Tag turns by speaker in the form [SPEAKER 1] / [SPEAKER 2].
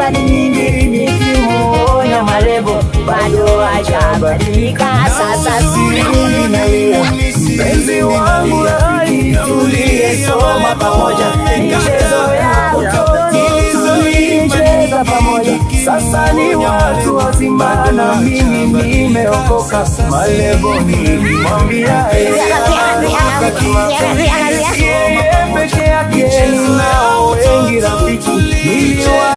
[SPEAKER 1] Tulizoimba ni nyingi, nikimuona Malebo bado hajabadilika. Sasa
[SPEAKER 2] Sirudi nalia, mpenzi wangu rafiki, tuliyesoma pamoja, michezo ya utotoni tulicheza pamoja, sasa ni watu wazima na mimi nimeokoka. Malebo nilimwambia yeye peke yake, ninao wengi rafiki niliwa